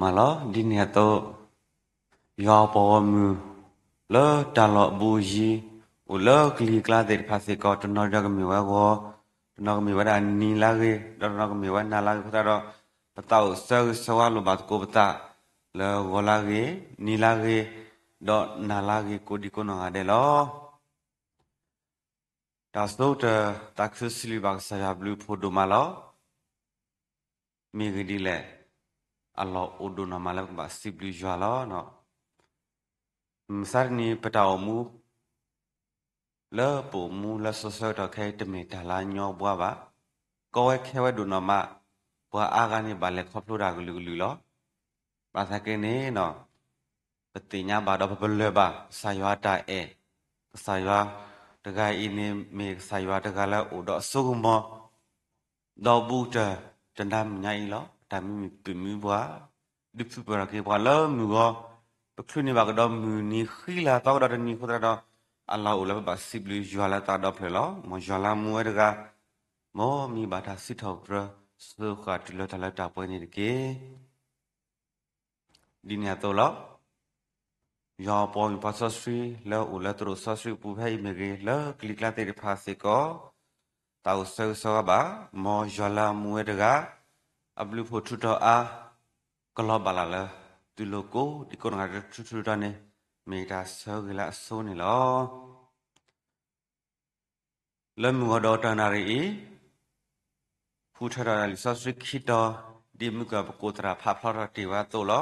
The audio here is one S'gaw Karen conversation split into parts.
မၤလီၤ. ဒ်န့ၣ်အသိး, ယွၤပှၤဂီၢ်မုၢ် လၢတၢ်လီၢ်အဘူးအယံၤ အိၣ်လၢကလံၤကျါသ့ၣ်တဖၣ်စ့ၢ်ကီး တနီၤဒီးကမ့ၢ်ဝဲဂီၤ, တနီၤကမ့ၢ်ဝဲဒၣ်နံၤလၢအဂ့ၤ, ဒီးတနီၤကမ့ၢ်ဝဲနၤလၢအဂ့ၤအဃိသတးဒီး, ပသးအိၣ်ဆၢဂ့ၤဆၢဝါလိာ်ဘၣ်သကိးပသး လၢဂီၤလၢအဂ့ၤ, နံၤလၢအဂ့ၤ, ဒီးနၤလၢအဂ့ၤကိးဒံကိးနီၢ်ဂၤဒဲးလီၤ. တၢ်ဆိကတၢၢ် သးခုစံးဘျုးဘၣ်ကစၢ်ယွၤအဘျုးအဖှိၣ်ဒိၣ်မးလီၤ. မ့ၢ်ဂ့ၢ်ဒ်လဲၣ်, အလီၢ်အိၣ်ဒိၣ်နီၢ်မးလၢပကဘၣ်စံးဘျုးယွၤလီၤ. မုၢ်မဆါတနံၤ ပတၢ်အိၣ်မူ လၢပအိၣ်မူလၢစိၤဆၢကတီၢ်ခဲအံၤ တမ့ၢ်တၢ်လၢအညီအဘှါဘၣ်. ကီဝဲခဲဝဲဒိၣ်နီၢ်မး, ပှၤအါဂၤန့ၣ်ဘၣ်လဲၤခီဖျိတၢ်ကလုာ်ကလုာ်လီၤ. ဘၣ်ဆၣ်က့န့ၣ် ပသ့ၣ်ညါဘၣ်ဒီးပပလၢၢ်ဘၣ် ကစၢ်ယွၤအတၢ်အဲၣ်, ကစၢ်ယွၤတဂၤအံၤန့ၣ် မ့ၢ်ကစၢ်ယွၤတဂၤလၢအိၣ်ဒီးအစိကမီၤ ဒီးဘူးကတၢၢ်တနၤမုၢ်ညါအံၤလီၤ. တၢ်မ့ၢ်မုာ်ပမုာ်ပှၤ, ဒုးဖုးပၢၢ်ထီၣ်က့ၤပှၤလၢမုၢ်ဂီၤ, ပချုးန့ၢ်ဘၣ်ကဒီးမုၢ်နံၤဃံလၤသီကဒီးတနံၤအဃိသတးဒီး, အလီၢ်အိၣ်လၢပဘၣ်စံးဘျုးယွၤလၢသးဒီဖျၢၣ်လီၤ. မ်ယွၤလၢမူဝဲတဂၤ, မ်မံဘၣ်တၢ်စံးထီၣ်ပတြၢၤ စၢဃာ်တုၤလၢတၢ်လၢတၢ်ပှဲၤန့ၣ်တက့ၢ်. ဒ်န့ၣ်အသိးလီၤ. ယွၤပှၤဂီၢ်မုၢ်ပှၤစီဆှံ လၢအိၣ်လၢသရိာ်စီဆှံအပူၤဖဲအံၤမ့ၢ်ဂ့ၤ, လၢကလံၤကျါသ့ၣ်တဖၣ်စ့ၢ်ကီး, သးအိၣ်ဆၢဂ့ၤဆၢဝါဘၣ်, မ်ယွၤလၢမူဝဲတဂၤ, အဘျုးအဖှိၣ်ထူးထီၣ်အါ, ကလီၤဘၣ်လၢ်လၢသုလိၤကိးဒံကိးနီၢ်ဂၤဒဲးထူထူတီတီန့ၣ်, မ့ၢ်တၢ်ဆၢဂ့ၤလၢအဆိန့ၣ်လီၤ. လၢမုၢ်ဂီၤဒီးတနၣ်ရံၣ်အံၤ, ဃုထၢထီၣ်ဒၣ်လံာ်စီဆှံခံတီၤ, ဒ်မုၢ်ကၢၢ်ပကိးသရၣ်ဖးဖျါထီၣ်တ့ၢ်ဝဲအသိးလီၤ.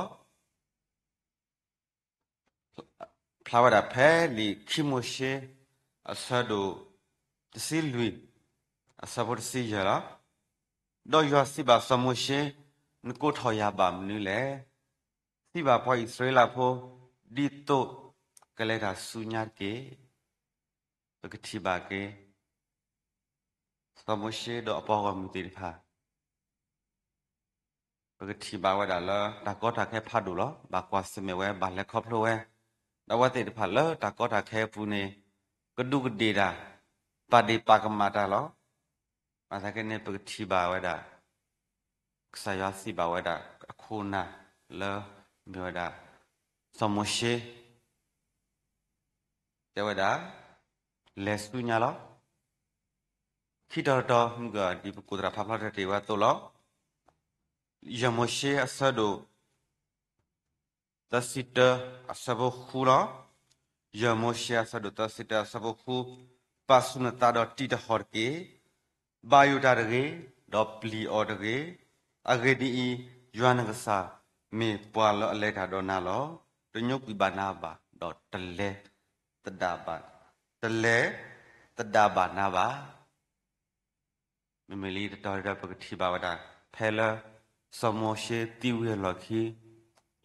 ဖျါဝဲဒၣ်ဖဲလံာ်ခံမိၤၡ့ အဆၢဒိၣ်တဆံလွံၢ်, အဆၢဖိတဆံယဲၢ်လီၤ. ဒီးယွၤစံးဘၣ်စီၤမိၤၡ့, နကိးထီၣ်ယၤဘၣ်မနုၤလဲၣ်. စံးဘၣ်ပှၤအံၣ်စရ့လးဖိ, ဒ်သိးကလဲၤတၢ်ဆူညါတက့ၢ်. ပကထံၣ်ဘၣ်က့ၤ စီၤမိၤၡ့ဒီးအပှၤဂီၢ်မုၢ်သ့ၣ်တဖၣ် ပကထံၣ်ဘၣ်ဝဲဒၣ်လၢတၢ်ကီတၢ်ခဲဖးဒိၣ်လီၤ. ဘၣ်ကွၢ်ဆၢၣ်မဲာ်ဝဲ, ဘၣ်လဲၤခီဖျိဝဲ, ဒီးအဝဲသ့ၣ်တဖၣ်လၢတၢ်ကီတၢ်ခဲအပူၤန့ၣ် ကဒူးကဒ့ၣ်တၢ်, ပာ်ဒ့ၣ်ပာ်ကမၣ်တၢ်လီၤ. ဘၣ်ဆၣ်က့န့ၣ် ပကထံၣ်ဘၣ်ဝဲဒၣ် ကစၢ်ယွၤစံးဘၣ်ဝဲဒၣ် အခိၣ်အနၢ်လၢမ့ၢ်ဝဲဒၣ် စီၤမိၤၡ့ တဲဝဲဒၣ် လဲၤဆူညါလီၤ. ခံတီၤတတီၤ မုၢ်ကၢၢ်ဒ်ပကိးသရၣ်ဖးဖျါထီၣ်တ့ၢ်ဝဲအသိးလီၤ. ယဲၢ်မိၤၡ့အဆၢဒိၣ် သၢဆံတၢ အဆၢဖိဃုလီၤ. ယဲၢ်မိၤၡ့အဆၢဒိၣ်သၢဆံတၢ အဆၢဖိဃု, ပာ်ဆူၣ်နသးဒီးတံၢ်တဟီၣ်တက့ၢ်. ဘၣ်ယိၣ်တၢ်တဂ့ၤ, ဒီးပျံၤအီၤတဂ့ၤ. အဂ့ၢ်ဒ်အံၤ, ယွၤနကစၢ်မ့ၢ်ပှၤလၢအလဲၤတၢ်ဒီးနၤလီၤ. တညိကွံာ်ဘၣ်နၤဘၣ်, ဒီးတလဲၤသဒၣ်ဘၣ်, တလဲၤသဒၣ်ဘၣ်နၤဘၣ်. မ့မ့ၢ်လံတတီၤဒီး ပကထံၣ်ဘၣ်ဝဲဒၣ် ဖဲလၢစီၤမိၤၡ့သံဝံၤအလီၢ်ခံ,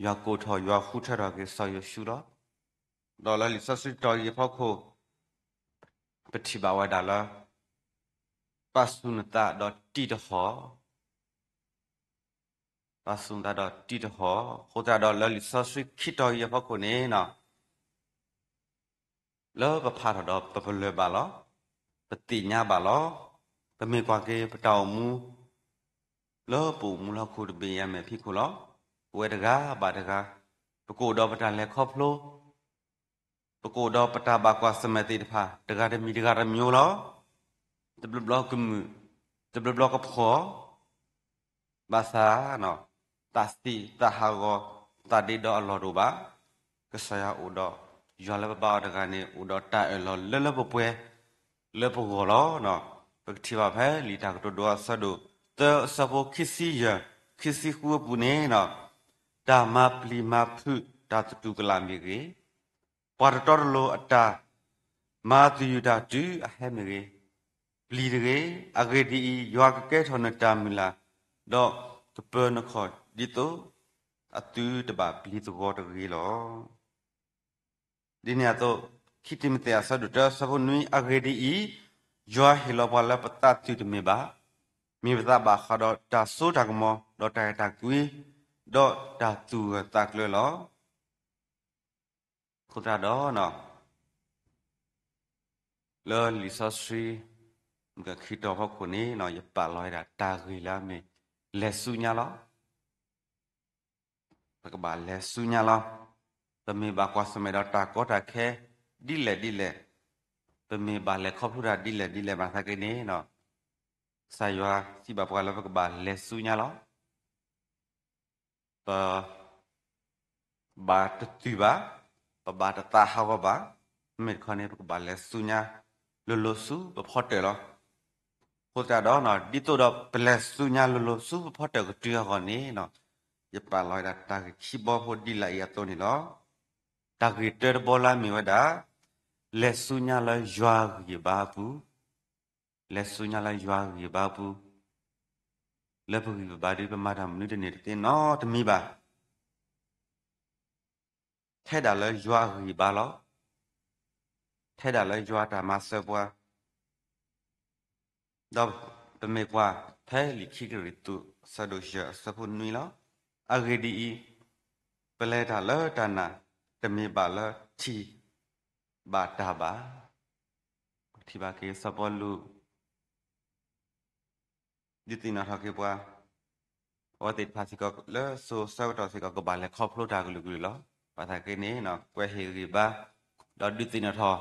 ယွၤကိးထီၣ်ယွၤဃုထၢထီၣ်က့ၤစီၤယိၤၡူလီၤ. ဒီးလၢလံာ်စီဆှံတတီၤအံၤအဖီခိၣ်, ပထံၣ်ဘၣ်ဝဲဒၣ်လၢ ပာ်ဆူၣ်နသးဒီးတံၢ်တဟီၣ်, ပာ်ဆူၣ်နသးဒီးတံၢ်တဟီၣ်, အဃိသတးဒီးလၢလံာ်စီဆှံခံတီၤအံၤအဖီခိၣ်န့ၣ် လၢပဖးထီၣ်ဒီးပပလၢၢ်ဘၣ်လီၤ. ပသ့ၣ်ညါဘၣ်လီၤ. ပမ့ၢ်ကွၢ်က့ၤပတၢ်အိၣ်မူ လၢပအိၣ်မူလၢဟီၣ်ခိၣ်တဘ့ၣ်အံၤအမဲာ်ဖံးခိၣ်လီၤ. ပဝဲတဂၤဘၣ်တဂၤ, ပကအိၣ်ဒီးပတၢ်လဲၤခီဖျိ, ပကအိၣ်ဒီးပတၢ်ဘၣ်ကွၢ်ဆၢၣ်မဲာ်သ့ၣ်တဖၣ် တဂၤတမံၤတဂၤတမံၤလီၤ. တဘျီဘျီကမုာ်, တဘျီဘျီကဖှီၣ် ဘၣ်ဆၣ် သးသံသးဟးဂီၤသးဒ့ဒီးအလီၢ်တအိၣ်ဘၣ်. ကစၢ်ယွၤအိၣ်ဒီး, ယွၤလၢပဘါအီၤတဂၤန့ၣ် အိၣ်ဒီးတၢ်အၢၣ်လီၤလၢလၢပှဲၤပှဲၤလၢပဂီၢ်လီၤ. ပကထံၣ်ဘၣ်ဖဲလံာ်တၢ်ကတိၤဒိအဆၢဒိၣ်သၢအဆၢဖိခံဆံယဲၢ်, ခံဆံဃုအပူၤန့ၣ်, တၢ်မၤပျံၤမၤဖုးတၢ်သတူၢ်ကလာ်မ့ၢ်ဂ့ၤ, ပှၤတတီတလိၤအတၢ်မၤသယုၢ်တၢ်တုၤအဟဲမ့ၢ်ဂ့ၤ, ပျံၤတဂ့ၤ. အဂ့ၢ်ဒ်အံၤ, ယွၤကကဲထီၣ်နတၢ်မုၢ်လၢ်, ဒီးကပၢၤနခီၣ်ဒ်သိးအသုတဘၣ်ပျံၤသဝီတဂ့ၤလီၤ. ဒ်န့ၣ်အသိး, ခံတံၤမသ့းအဆၢဒိၣ်တၢအဆၢဖိနွံ, အဂ့ၢ်ဒ်အံၤ, ယွၤဟ့ၣ်လီၤပှၤလၢပသးသယုၢ်တမ့ၢ်ဘၣ်, မ့ၢ်ပသးဘၣ်ဃးဒီးတၢ်စိတၢ်ကမီၤ, ဒီးတၢ်အဲၣ်တၢ်ကွံ, ဒီးတၢ်သူၣ်ဂၢၢ်သးကျၢၤလီၤ. အဃိသတးဒီး လၢလံာ်စီဆှံ မုၢ်ဂီၤခံတီၤဖီခိၣ်န့ၣ် ယပာ်လီၤဝဲဒၣ်တၢ်ဂ့ၢ်လၢအမ့ၢ် လဲၤဆူညါလီၤ. ပကဘၣ်လဲၤဆူညါလီၤ. ပမ့ၢ်ဘၣ်ကွၢ်ဆၢၣ်မဲာ်ဒီးတၢ်ကီတၢ်ခဲဒ်လဲၣ်ဒ်လဲၣ်, ပမ့ၢ်ဘၣ်လဲၤခီဖျိတၢ်ဒ်လဲၣ်ဒ်လဲၣ်ဘၣ်သနာ်က့န့ၣ်, ကစၢ်ယွၤစံးဘၣ်ပှၤလၢပကဘၣ်လဲၤဆူညါလီၤ. ပ ဘၣ်တတုၤဘၣ်, ပဘၣ်တသးဟးဂီၤဘၣ်, မ့မ့ၢ်တခီန့ၣ် ပကဘၣ်လဲၤဆူညါလိၤလိၤဆူပဖီတၢၣ်လီၤ. အဃိသတးဒီး ဒ်သိးဒီးပလဲၤဆူညါလိၤလိၤဆူပဖီတၢၣ်ကတုၤအဂီၢ်န့ၣ်, ယပာ်လီၤဝဲဒၣ်တၢ်ဂ့ၢ်ခံဘီဖိဒ်လာ်အံၤအသိးန့ၣ်လီၤ. တၢ်ဂ့ၢ်တၢတဘီလၢအမ့ၢ်ဝဲဒၣ်, လဲၤဆူညါလၢယွၤဂံၢ်ဘါအပူၤ, လဲၤဆူညါလၢယွၤဂံၢ်ဘါအပူၤ, လၢပဂံၢ်ပဘါဒီး ပမၤတၢ်မနုၤတန့ၢ်တသ့နီတမံၤဘၣ်. ထဲဒၣ်လၢယွၤအဂံၢ်ဘါလီၤ. ထဲဒၣ်လၢယွၤတၢ်မၤစၢၤပှၤ, ဒီးပမ့ၢ်ကွၢ်ဖဲလံာ်ခံကရံၣ်သူး အဆၢဒိၣ်ယဲၢ် အဆၢဖိနွံလီၤ. အဂ့ၢ်ဒ်အံၤ, ပလဲၤတၢ်လၢတၢ်နာ်, တမ့ၢ်ဘၣ်လၢထံၣ်ဘၣ်တၢ်ဘၣ်. ပထံၣ်ဘၣ်က့ၤစီၤပီလူး ဒုးသ့ၣ်နီၣ်ထီၣ်က့ၤပှၤ, အဝဲသ့ၣ်တဖၣ်စ့ၢ်ကီး လၢစိၤဆၢကတီၢ်စ့ၢ်ကီး ကဘၣ်လဲၤခီဖျိတၢ်ကလုာ်ကလုာ်လီၤ. ဘၣ်ဆၣ်သနာ်က့န့ၣ် ကွဲးဟ့ၣ်ဂံၢ်ဘါ, ဒီးဒုးသ့ၣ်နီၣ်ထီၣ်,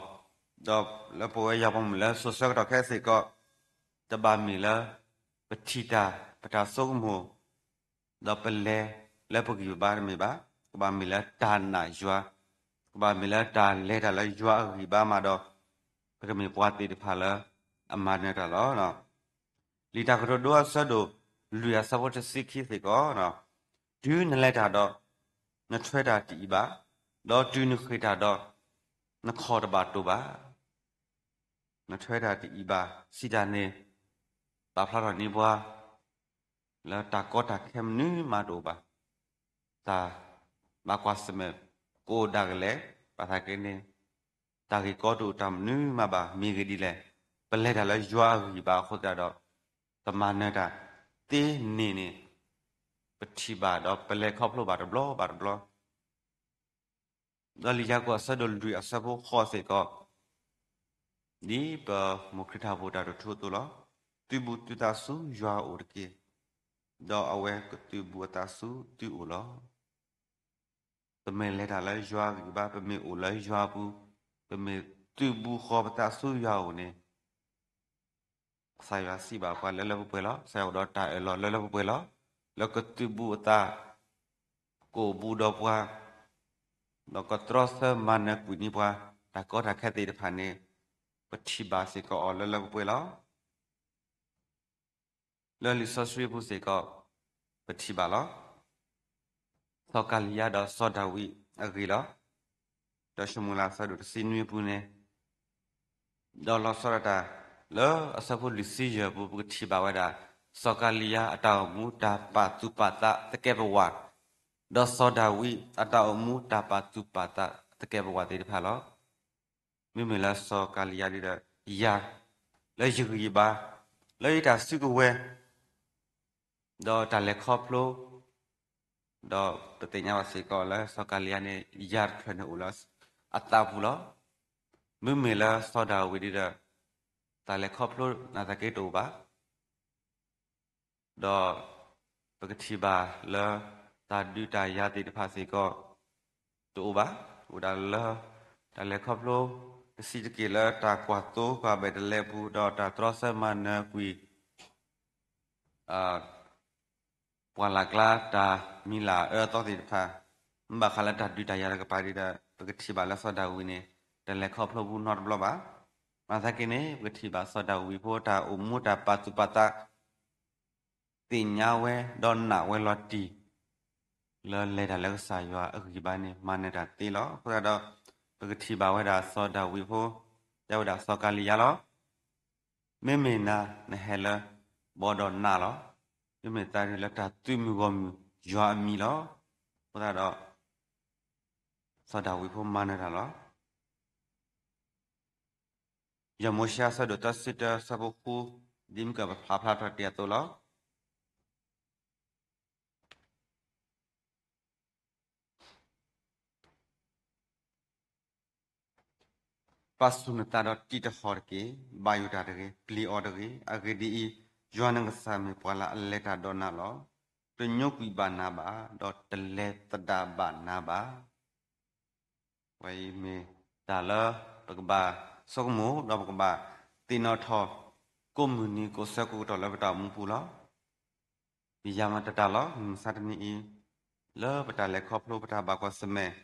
ဒီးလၢပဝဲယၤပမ့ၢ်လၢစိၤဆၢကတီၢ်ခဲအံၤစ့ၢ်ကီး, တဘၣ်မ့ၢ်လၢ ပထံၣ်တၢ် ပတၢ်ဆိကမိၣ် ဒီးပလဲၤလၢပဂံၢ်ပဘါတမ့ၢ်ဘၣ်, ကဘၣ်မ့ၢ်လၢတၢ်နာ်ယွၤ, ကဘၣ်မ့ၢ်လၢတၢ်လဲၤတၢ်လၢယွၤအဂံၢ်ဘါမးဒီး, ပကမ့ၢ်ပှၤသ့ၣ်တဖၣ်လၢအမၤနၢၤတၢ်လီၤ. လံာ်တၢ်ကတိၤဒိအဆၢဒိၣ်လွံၢ် အဆၢဖိတဆံခံစ့ၢ်ကီး, တုၤနလဲၤတၢ်ဒီး, နထွဲတၢ်တအံးဘၣ်, ဒီးတုၤနဃ့ၢ်တၢ်ဒီး, နခီၣ်တဘၣ်တိာ်ဘၣ်. နထွဲတၢ်တအံးဘၣ် စံးတၢ်န့ၣ်, ပာ်ဖျါထီၣ်န့ၢ်ပှၤ လၢတၢ်ကီတၢ်ခဲမနုၤမးတအိၣ်ဘၣ်. တၢ်ဘၣ်ကွၢ်ဆၢၣ်မဲာ်ကအိၣ်ဒၣ်ကလဲာ်, ဘၣ်ဆၣ်သနာ်က့န့ၣ်, တၢ်ဂ့ၢ်ကီတအိၣ်တၢ်မနုၤမးဘၣ်. မ့ၢ်ဂ့ၢ်ဒ်လဲၣ်, ပလဲၤတၢ်လၢယွၤအဂံၢ်ဘါအဃိသတးဒီး, ပမၤနၢၤတၢ်သ့န့ၢ်န့ၣ်, ပထံၣ်ဘၣ်ဒီးပလဲၤခီဖျိဘၣ်တဘျီဘၣ်တဘျီ ဒီးလံာ်ယၤကိာ်အဆၢဒိၣ်လွံၢ်အဆၢဖိဃိးစ့ၢ်ကီး, ဒ်ပမိၢ်ခရံာ်ဖိတၢ်ထူၣ်ဖျဲးအသိးလီၤ. သုဘူးသုသးဆူယွၤအအိၣ်တက့ၢ်, ဒီးအဝဲကသုးဘူးအသးဆူသုအိၣ်လီၤ. ပမ့ၢ်လဲၤတၢ်လၢယွၤအဂံၢ်ဘါ, ပမ့ၢ်အိၣ်လၢယွၤအပူၤ, ပမ့ၢ်သုးဘူးဃီၤပသးဆူယွၤအအိၣ်န့ၣ်, ကစၢ်ယွၤစံးဘၣ်ပှၤလၢလၢပှဲၤပှဲၤလီၤ. ကစၢ်ယွၤအိၣ်ဒီးတၢ်အၢၣ်လီၤလၢလၢပှဲၤပှဲၤလီၤ. လၢကသုးဘူးအသး, ကအိၣ်ဘူးဒီးပှၤ, ဒီးကတြီဆၢမၤနၢၤကွံာ်န့ၢ်ပှၤ, တၢ်ကီတၢ်ခဲသ့ၣ်တဖၣ်န့ၣ်, ပထံၣ်ဘၣ်စ့ၢ်ကီးအီၤလၢလၢပှဲၤပှဲၤလီၤ. လၢလံာ်စီဆှံအပူၤစ့ၢ်ကီး, ပထံၣ်ဘၣ်လီၤ. စီၤကၤလံယါဒီးစီၤဒၤဝံးအဂ့ၢ်လီၤ. ဒီးၡမူၤအ့လးအဆၢဒိၣ်တဆံနွံအပူၤန့ၣ်, ဒီးလီၤဆီဒၣ်တၢ်, လၢအဆၢဖိလွံၢ်ဆံယဲၢ်အပူၤ ပကထံၣ်ဘၣ်ဝဲဒၣ်, စီၤကၤလံယါအတၢ်အိၣ်မူတၢ်ပာ်သူၣ်ပာ်သးသကဲးပဝး, ဒီးစီၤဒၤဝံးအတၢ်အိၣ်မူတၢ်ပာ်သူၣ်ပာ်သးသကဲးပဝးသ့ၣ်တဖၣ်လီၤ. မ့မ့ၢ်လၢစီၤကၤလံယါဒ်ဒီး, ယၤ, လၢယဂံၢ်ယဘါ, လၢယတၢ်စုကဝဲၤ, ဒီးတၢ်လဲၤခီဖျိ, ဒီးပသ့ၣ်ညါဘၣ်စ့ၢ်ကီးလၢစီၤကၤလံယါန့ၣ် ယၤတဖျၢၣ်န့ၣ်အိၣ်လၢအသးပူၤလီၤ. မ့မ့ၢ်လၢစီၤဒၤဝံးဒ်ဒီး, တၢ်လဲၤခီဖျိနာ်သက့တအိၣ်ဘၣ်. ဒီးပကထံၣ်ဘၣ်လၢတၢ်ဒုးတၢ်ယၤသ့ၣ်တဖၣ်စ့ၢ်ကီးတအိၣ်ဘၣ်. အိၣ်ဒၣ်လၢ တၢ်လဲၤခီဖျိ တဆံးတက့ၢ်လၢတၢ်ကွၢ်သိကွၢ်ဘဲၣ်တလဲပူၤ ဒီးတၢ်တြီဆၢမၤနၢၤကွံာ် ပှၢ်လၢ်ကျါတၢ်မံၤလၢ်အအၢအသီသ့ၣ်တဖၣ်, မ့ၢ်ဘၣ်ဃးလၢတၢ်ဒုးတၢ်ယၤတကပၤဒ်ဒီး ပကထံၣ်ဘၣ်လၢစီၤဒၤဝံးန့ၣ် တလဲၤခီဖျိဘူးနီတဘျီဘၣ်. မၤသးက့န့ၣ် ပကထံၣ်ဘၣ်စီၤဒၤဝံးဖိတၢ်အိၣ်မူတၢ်ပာ်သူၣ်ပာ်သး သ့ၣ်ညါဝဲဒီးနာ်ဝဲလီၤတံၢ် လၢလဲၤတၢ်လၢကစၢ်ယွၤအဂံၢ်ဘါန့ၣ် မၤနၢၤတၢ်သ့လီၤ. အဃိသတးဒီး ပကထံၣ်ဘၣ်ဝဲဒၣ်စီၤဒၤဝံးဖိ တဲဝဲဒၣ်စီၤကၤလံယါလီၤ. မ့မ့ၢ်နၤ နဟဲလၢဘီဒီးနးလီၤ. မ့မ့ၢ်သးဒ်လၢတၢ်သုးမုၢ်ဂီၢ်မုၢ်ယွၤအမံၤလီၤ. အဃိသတးဒီး စီၤဒၤဝံးဖိမၤနၢၤတၢ်လီၤ. ယမိၤၡ့အဆၢဒိၣ်သၢဆံတၢ အဆၢဖိဃု, ဒ်မ့ၢ်ကပာ်ဖျါထီၣ်တ့ၢ်အသိးလီၤ. ပာ်ဆူၣ်နသးဒီးတံးတဟီၣ်တက့ၢ်. ဘၣ်ယိၣ်တၢ်တဂ့ၤ, ပျံၤအီၤတဂ့ၤ. အဂ့ၢ်ဒ်အံၤ, ယွၤနကစၢ်မ့ၢ်ပှၤလၢအလဲၤတၢ်ဒီးနၤလီၤ. တညိကွံာ်ဘၣ်နၤဘၣ်, ဒီးတလဲၤသဒၣ်ဘၣ်နၤဘၣ်. ဝဲအံၤမ့ၢ်တၢ်လၢပကဘၣ်ဆိကမိၣ် ဒီးပကဘၣ်သ့ၣ်နီၣ်ထီၣ် ကိးမုၢ်နံၤကိးဆၢကိးကတီၢ်လၢပတၢ်အိၣ်မူပူၤလီၤ. ယယၤမၤတတၢ်လီၤ. မုၢ်မဆါတနံၤအံၤ လၢပတၢ်လဲၤခီဖျိပတၢ်ဘၣ်ကွၢ်ဆၢၣ်မဲာ်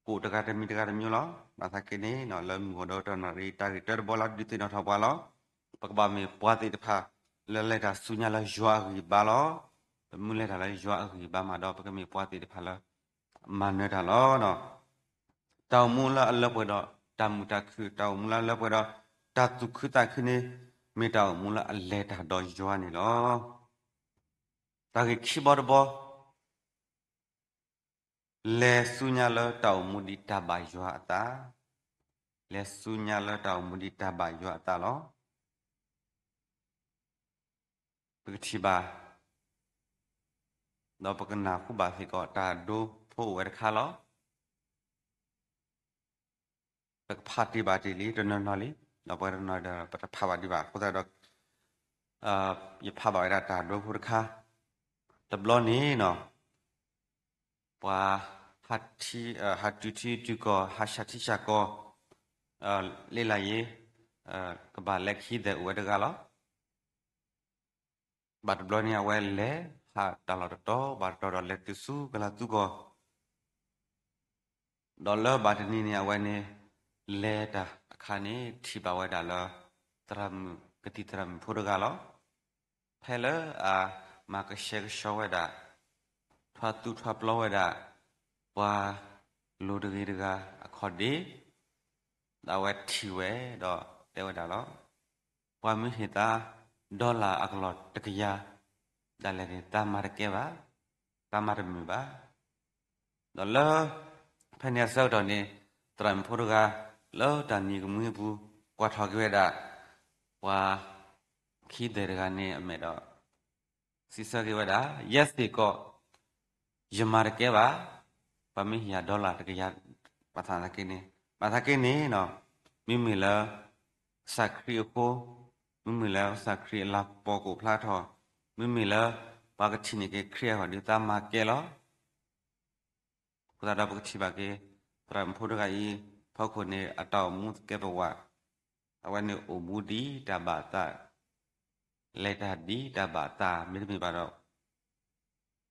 ကိးတဂၤတမံၤတဂၤတမံၤလီၤ. ဘၣ်ဆၣ်က့န့ၣ် လၢမုၢ်ဂီၤဒီးတနၣ်ရံၣ် တၢ်ဂ့ၢ်တၢတဘီလၢဒုးသ့ၣ်နီၣ်ထီၣ်ပှၤလီၤ. ပကဘၣ်မ့ၢ်ပှၤသ့ၣ်တဖၣ် လၢလဲၤတၢ်ဆူညါလၢယွၤအဂံၢ်အဘါလီၤ. ပမ့ၢ်လဲၤတၢ်လၢယွၤအဂံၢ်အဘါမးဒီး ပကမ့ၢ်ပှၤသ့ၣ်တဖၣ်လၢ မၤနၢၤတၢ်လီၤ. တၢ်အိၣ်မူလၢအလၢပှဲၤဒီးတၢ်မုာ်တၢ်ခုၣ်, တၢ်အိၣ်မူလၢအလၢပှဲၤဒီး တၢ်သူၣ်ခုသးခုန့ၣ် မ့ၢ်တၢ်အိၣ်မူလၢအလဲၤတၢ်ဒီးယွၤန့ၣ်လီၤ. တၢ်ဂ့ၢ်ခံဘီတဘီ လဲၤဆူညါလၢတၢ်အိၣ်မူဒ်တၢ်ဘၣ်ယွၤအသး, လဲၤဆူညါလၢတၢ်အိၣ်မူဒ်တၢ်ဘၣ်ယွၤအသးလီၤ. ပကထံၣ်ဘၣ် ဒီးပကနၢ်ဟူဘၣ်စ့ၢ်ကီး တၢ်ဒိဖိအိၣ်ဝဲတခါလီၤ. ပကဖးတ့ၢ်ဘၣ်တ့ၢ်လံ တနီၤနီၤလံ, ဒီးပှၤတနီၤဒီး ပတဖးဘၣ်ဒံးဘၣ်အဃိသတးဒီး ယဖးဘၣ်ဝဲဒၣ်တၢ်ဒိဖိတခါ, တဘျီန့ၣ်နီၤ ပှၤ ဟးတုၤထံတုၤကီၢ် ဟးဆှၢထံဆှၢကီၢ် လ့လၢ်ယ့ ကဘၣ်လဲၤခံသ့ၣ်အိၣ်ဝဲတဂၤလီၤ. ဘၣ်တဘျီန့ၣ် အဝဲလဲၤဟးတၢ်လီၢ်တတီၤဘၣ်တတီၤဒီး လဲၤတုၤဆူကလၤသူကီၢ် ဒီးလၢဘၣ်တနံၤန့ၣ် အဝဲန့ၣ် လဲၤတၢ်အခါန့ၣ် ထံၣ်ဘၣ်ဝဲဒၣ်လၢ သရၣ်မုၣ် ကသံၣ်သရၣ်မုၣ်ဖိတဂၤလီၤ. ဖဲလၢအမၤကဆှဲကဆှီဝဲဒၣ် ထွါသူၣ်ထွါပျီဝဲဒၣ် ပှၤလိၤတဂ့ၤတဂၤအခီၣ်ဒ့ ဒီးအဝဲထံၣ်ဝဲဒီးတဲဝဲဒၣ်လီၤ. ပှၤမ့ၢ်ဟ့ၣ်သး dollar အကလီၢ်တကယၤ ဒၣ်လဲာ်န့ၣ် သးမၤတကဲဘၣ်, သးမၤတမုာ်ဘၣ်. ဒီးလၢ ဖဲန့ၣ်အဆၢကတီၢ်န့ၣ် သရၣ်မုၣ်ဖိတဂၤ လၢတၢ်နံၤကမှံအပူၤ ကွၢ်ထီၣ်က့ၤဝဲဒၣ် ပှၤခံသ့ၣ်တဂၤန့ၣ်အမဲာ်ဒီး စံးဆၢက့ၤဝဲဒၣ် ယဲစ့ၢ်ကီး ယမၤတကဲဘၣ်, ပှၤမ့ၢ်ဟ့ၣ်ယၤ dollar တကယၤ ဘၣ်ဆၣ်သနာ်က့န့ၣ်, ဘၣ်ဆၣ်သနာ်က့န့ၣ် မ့မ့ၢ်လၢ ကစၢ်ခရံာ်အဃိ, မ့မ့ၢ်လၢကစၢ်ခရံာ်အလၤကပီၤကအိၣ်ဖျါထီၣ်, မ့မ့ၢ်လၢ ပှၤကထံၣ်န့ၢ်က့ၤခရံာ်အဂီၢ်ဒီး သးမၤကဲလီၤ. အဃိသတးဒီးပကထံၣ်ဘၣ်က့ၤ သရၣ်မုၣ်ဖိတဂၤအံၤ ဖီခိၣ်န့ၣ် အတၢ်အိၣ်မူသကဲးပဝး, အဝဲန့ၣ်အိၣ်မူဒ်တၢ်ဘၣ်အသး, လဲၤတၢ်ဒ်တၢ်ဘၣ်အသး မ့တမ့ၢ်ဘၣ်ဒီး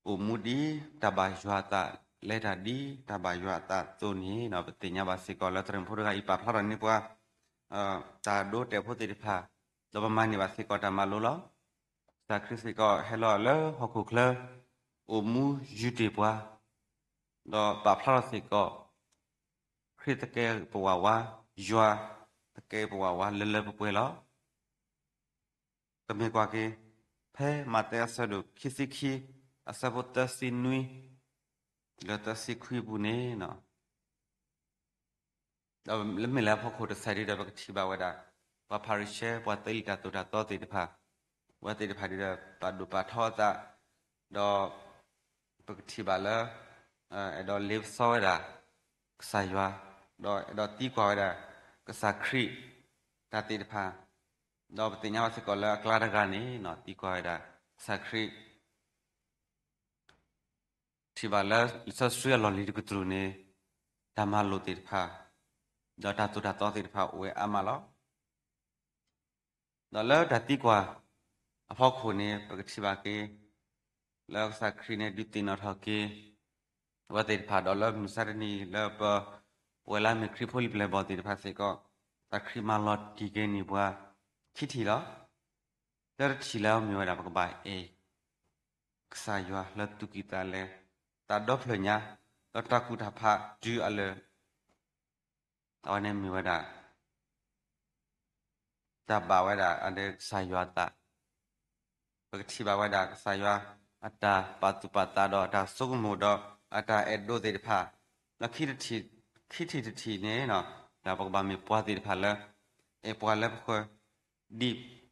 အိၣ်မူဒ်တၢ်ဘၣ်ယွၤအသး, လဲၤတၢ်ဒ်တၢ်ဘၣ်ယွၤအသးအသိးန့ၣ် ပသ့ၣ်ညါဘၣ်စ့ၢ်ကီးလၢသရၣ်မုၣ်ဖိတဂၤအံၤ ပာ်ဖျါထီၣ်န့ၢ်ပှၤ တၢ်ဒိတဲာ်ဖိသ့ၣ်တဖၣ်, ဒီးပမၤန့ၢ်ဘၣ်စ့ၢ်ကီးတၢ်မၤလိလီၤ. ကစၢ်ခရံာ်စ့ၢ်ကီးဟဲလီၤလၢဟီၣ်ခိၣ်ချၢ, အိၣ်မူယုၢ်တ့ၢ်ပှၤ, ဒီးပာ်ဖျါထီၣ်စ့ၢ်ကီး ခရံာ်သကဲးပဝးဝါ, ယွၤသကဲးပဝးဝါလၢလၢပှဲၤပှဲၤလီၤ. ပမ့ၢ်ကွၢ်က့ၤ ဖဲမးသဲအဆၢဒိၣ်ခံဆံခံ အဆၢဖိသၢဆံနွံ လၢသၢဆံခွံအပူၤန့ၣ် ဒီးလၢမ့ၢ်လၢအဖီခိၣ်တစဲးဒ်ဒီး ပကထံၣ်ဘၣ်ဝဲဒၣ် ပှၤဖၤရံၤၡဲ ပှၤသ့လံာ်တၢ်သိၣ်တၢ်သီသ့ၣ်တဖၣ်, အဝဲသ့ၣ်တဖၣ်ဒ်ဒီး ပာ်ဒိၣ်ပာ်ထီအသး, ဒီး ပကထံၣ်ဘၣ်လၢ အဲၣ်ဒိးလ့ပစီဝဲဒၣ် ကစၢ်ယွၤ, ဒီးအဲၣ်ဒိးသံကွၢ်ဝဲဒၣ် ကစၢ်ခရံာ် တၢ်သ့ၣ်တဖၣ်, ဒီးပသ့ၣ်ညါဘၣ်စ့ၢ်ကီးလၢအကျါတဂၤန့ၣ် သံကွၢ်ဝဲဒၣ် ကစၢ်ခရံာ် ထံၣ်ဘၣ်လၢလံာ်စီဆှံအလီၢ်လံၤတကတြူၢ်န့ၣ် တၢ်မၤလိာ်သ့ၣ်တဖၣ်, ဒီးတၢ်သိၣ်တၢ်သီသ့ၣ်တဖၣ်အိၣ်ဝဲအါမးလီၤ. ဒီးလၢတၢ်သံကွၢ်အဖီခိၣ်န့ၣ် ပကထံၣ်ဘၣ်က့ၤ လၢကစၢ်ခရံာ်န့ၣ် ဒုးသ့ၣ်နီၣ်ထီၣ်က့ၤ အဝဲသ့ၣ်တဖၣ် ဒီးလၢမုၢ်မဆါတနံၤလၢပ ပဝဲလၢအမ့ၢ်ခရံာ်ဖိလံၤပျဲၢ်ဘီၣ်သ့ၣ်တဖၣ်စ့ၢ်ကီး တၢ်ခရံာ်မၤလီၤတံၢ်က့ၤန့ၢ်ပှၤ ခံထံၣ်လီၤ. လၢတထံၣ်လၢအမ့ၢ်ဝဲဒၣ် ပကဘၣ်အဲၣ် ကစၢ်ယွၤလၢသူၣ်ကံၢ်သးလဲ, တၢ်ဒီဖျၢၣ်ညါ, ဒီးတၢ်ကူၣ်တၢ်ဖးတုၤအလၢာ်, အဝဲန့ၣ်မ့ၢ်ဝဲဒၣ် တၢ်ဘၣ်ဝဲဒၣ်အဒၢးကစၢ်ယွၤအသး, ပကထံၣ်ဘၣ်ဝဲဒၣ်ကစၢ်ယွၤအတၢ်ပာ်သူၣ်ပာ်သးဒီးအတၢ်ဆိကမိၣ်ဒီးအတၢ်အဲၣ်ဒိးသ့ၣ်တဖၣ်, ဒီးခံထံၣ်တထံၣ်န့ၣ် ဒီးပကဘၣ်မ့ၢ်ပှၤသ့ၣ်တဖၣ်လၢ အဲၣ်ပှၤလၢပဃၢၤ ဒ်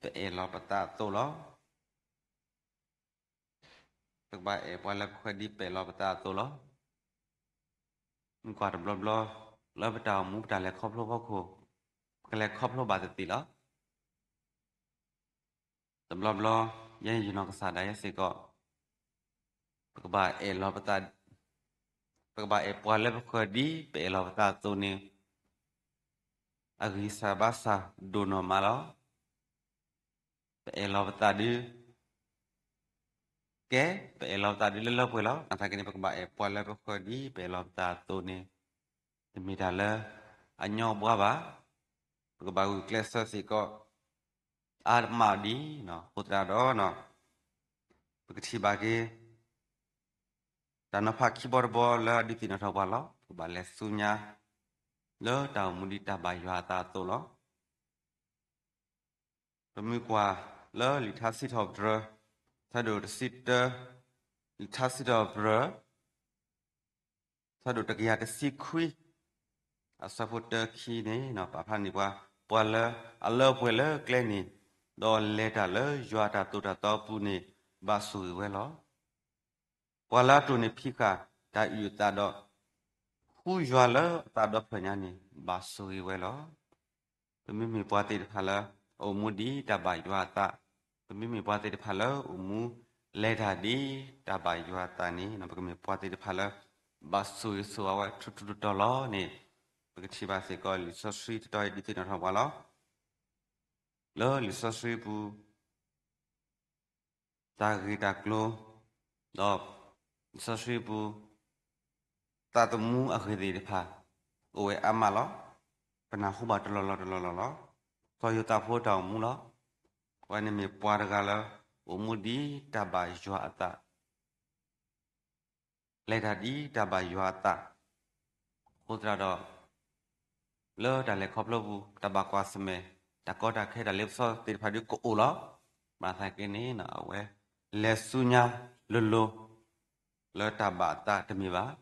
ပအဲၣ်လီၤပသးအသိးလီၤ. ပကဘၣ်အဲၣ်ပှၤလၢပဃၢၤဒ်ပအဲၣ်လီၤပသးအသိးလီၤ. မ့ၢ်ကွၢ်တဘျီဘျီ လၢပတၢ်အိၣ်မူပတၢ်လဲၤခီဖျိအဖီခိၣ် ပကလဲၤခီဖျိဘၣ်သ့ၣ်သ့ၣ်လီၤ. တဘျီဘျီ ယဲယနီၢ်ကစၢ်ဒၣ်ယဲစ့ၢ်ကီး ပကဘၣ်အဲၣ်လီၤပသး, ပကဘၣ်အဲၣ်ပှၤလၢပဃၢၤဒ်ပအဲၣ်လီၤပသးအသိးန့ၣ် အဂံၢ်စၢ်ဘါစၢ်ဒိၣ်နီၢ်မးလီၤ. ပအဲၣ်လီၤပသးဒုး ကဲ, ပအဲၣ်လီၤပသးဒုးလၢလၢပှဲၤလီၤ. အသးက့န့ၣ် ပကဘၣ်အဲၣ်ပှၤလၢပဃၢၤဒ်ပအဲၣ်လီၤပသးအသိးန့ၣ် တမ့ၢ်တၢ်လၢအညီဘှါဘၣ်. ပကဘၣ်ဂုာ်ကျဲးစၢးစ့ၢ်ကီး အါမးဒံး, အဃိသတးဒီး ပကထံၣ်ဘၣ်က့ၤ တၢ်နီၤဖးခံဘီတဘီလၢအဒုးသ့ၣ်နီၣ်ထီၣ်ပှၤလီၤ. ပကဘၣ်လဲၤဆူညါ လၢတၢ်အိၣ်မူဒ်တၢ်ဘၣ်ယွၤအသးအသိးလီၤ. ပမ့ၢ်ကွၢ်လၢလံာ်ထါစံးထီၣ်ပတြၢၤ ဆၢဒိၣ်တဆံတၢ, လံာ်ထါစံးထီၣ်ပတြၢၤ ဆၢဒိၣ်တကယၤတဆံခွံ အဆၢဖိတၢခံန့ၣ် ပာ်ဖျါန့ၢ်ပှၤ, ပှၤလၢအလၢပှဲၤလၢကျဲန့ၣ်, ဒီးလဲၤတၢ်လၢယွၤအတၢ်သိၣ်တၢ်သီအပူၤန့ၣ် ဘၣ်ဆိၣ်ဂ့ၤဝဲလီၤ. ပှၤလၢအတိၢ်န့ၢ်ဖံးဃာ်တၢ်အုၣ်အသးဒီး ဃုယွၤလၢအသးဒီဖျၢၣ်ညါန့ၣ် ဘၣ်ဆိၣ်ဂ့ၤဝဲလီၤ. ပမ့မ့ၢ်ပှၤသ့ၣ်တဖၣ်လၢ အိၣ်မူဒ်တၢ်ဘၣ်ယွၤအသး, ပမ့မ့ၢ်ပှၤသ့ၣ်တဖၣ်လၢအိၣ်မူလဲၤတၢ်ဒ်တၢ်ဘၣ်ယွၤအသးန့ၣ် ပကမ့ၢ်ပှၤသ့ၣ်တဖၣ်လၢ ဘၣ်ဆိၣ်ဂ့ၤဆိၣ်ဝါဝဲထူထူတီတီလီၤန့ၣ် ပကထံၣ်ဘၣ်စ့ၢ်ကီးလံာ်စီဆှံတတီၤအံၤဒုးသ့ၣ်နီၣ်ထီၣ်ပှၤလီၤ. လၢလံာ်စီဆှံပူၤ တၢ်ဂ့ၢ်တၢ်ကျိၤ ဒီး လံာ်စီဆှံပူၤ သးသမူအဂ့ၢ်သ့ၣ်တဖၣ် အိၣ်ဝဲအါမးလီၤ. ပနၢ်ဟူဘၣ်တလီၢ်လီၢ်တလီၢ်လီၢ်လီၤ. စီၤယိၤသးဖိတၢ်အိၣ်မူလီၤ. အဝဲန့ၣ်မ့ၢ်ပှၤတဂၤလၢ အိၣ်မူဒ်တၢ်ဘၣ်ယွၤအသး လဲၤတၢ်ဒ်တၢ်ဘၣ်ယွၤအသး, အဃိသတးဒီး လၢတၢ်လဲၤခီဖျိပူၤ တၢ်ဘၣ်ကွၢ်ဆၢၣ်မဲာ် တၢ်ကီတၢ်ခဲ တၢ်လ့ပစီသ့ၣ်တဖၣ်ဒုးကအိၣ်လီၤ. ဘၣ်ဆၣ်က့န့ၣ် အဝဲလဲၤဆူညါလိၤလိၤ လၢတၢ်ဘၣ်အသးတမ့ၢ်ဘၣ်,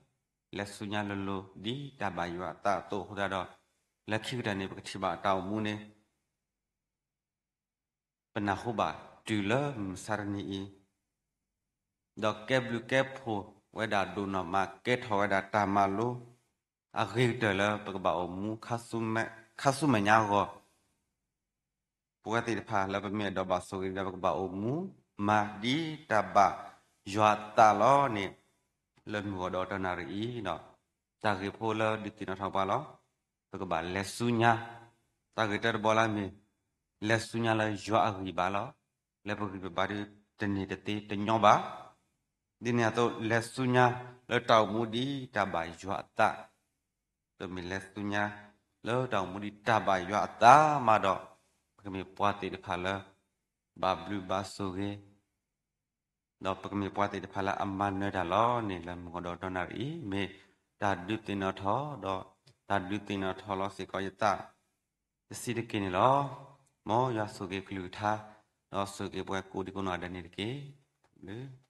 လဲၤဆူညါလိၤလိၤ ဒ်တၢ်ဘၣ်ယွၤအသးအသိးအဃိသတးဒီး လၢခံကတၢၢ်န့ၣ် ပကထံၣ်ဘၣ်တၢ်အိၣ်မူန့ၣ် ပနၢ်ဟူဘၣ်တုၤလၢမုၢ်မဆါတနံၤအံၤ, ဒီးကဲဘျုးကဲဖှိၣ်ဝဲဒၣ်ဒိၣ်နီၢ်မး ကဲထီၣ်ဝဲဒၣ်တၢ်မၤလိ အဂ့ၤကတၢၢ်လၢပကဘၣ်အိၣ်မူ ခါဆူမဲာ်ညါအဂီၢ်, ပဝဲသ့ၣ်တဖၣ်လၢပမ့ၢ်အဲၣ်ဒိးဘၣ်ဆိၣ်ဂ့ၤဒီး ပကဘၣ်အိၣ်မူမၤဒ်တၢ်ဘၣ်ယွၤအသးလီၤန့ၣ်, လၢမုၢ်ဂီၤဒီးတနၣ်ရံၣ်အံၤ တၢ်ဂ့ၢ်ဖိလၢဒုးသ့ၣ်နီၣ်ထီၣ်ပှၤလီၤ. ပကဘၣ်လဲၤဆူညါ, တၢ်ဂ့ၢ်တၢတဘီလၢမ့ၢ် လဲၤဆူညါလၢယွၤအဂံၢ်ဘါလီၤ. လၢပဂံၢ်ပဘါဒုးတန့ၢ်တသ့တညီဘၣ်. ဒ်န့ၣ်အသိး လဲၤဆူညါလၢတၢ်အိၣ်မူဒ်တၢ်ဘၣ်ယွၤအသး, ပမ့ၢ်လဲၤဆူညါလၢတၢ်အိၣ်မူဒ်တၢ်ဘၣ်ယွၤအသးမးဒီး ပကမ့ၢ်ပှၤသ့ၣ်တဖၣ်လၢ ဘၣ်ဘျုးဘၣ်ဆိၣ်ဂ့ၤ ဒီးပကမ့ၢ်ပှၤသ့ၣ်တဖၣ်လၢအမၤနၢၤတၢ်လီၤန့ၣ် လၢမုၢ်ဂီၤဒီးတနၣ်ရံၣ်အံၤ မ့ၢ်တၢ်ဒုးသ့ၣ်နီၣ်ထီၣ်ဒီး တၢ်ဒုးသ့ၣ်နီၣ်ထီၣ်လီၤစ့ၢ်ကီးယသး တဆံးတက့ၢ်န့ၣ်လီၤ. မ်ယွၤဆိၣ်ဂ့ၤကလုၢ်ကထါ ဒီးဆိၣ်ဂ့ၤပှၤကိးဒံကိးနီၢ်ဂၤဒဲးန့ၣ်တက့ၢ်.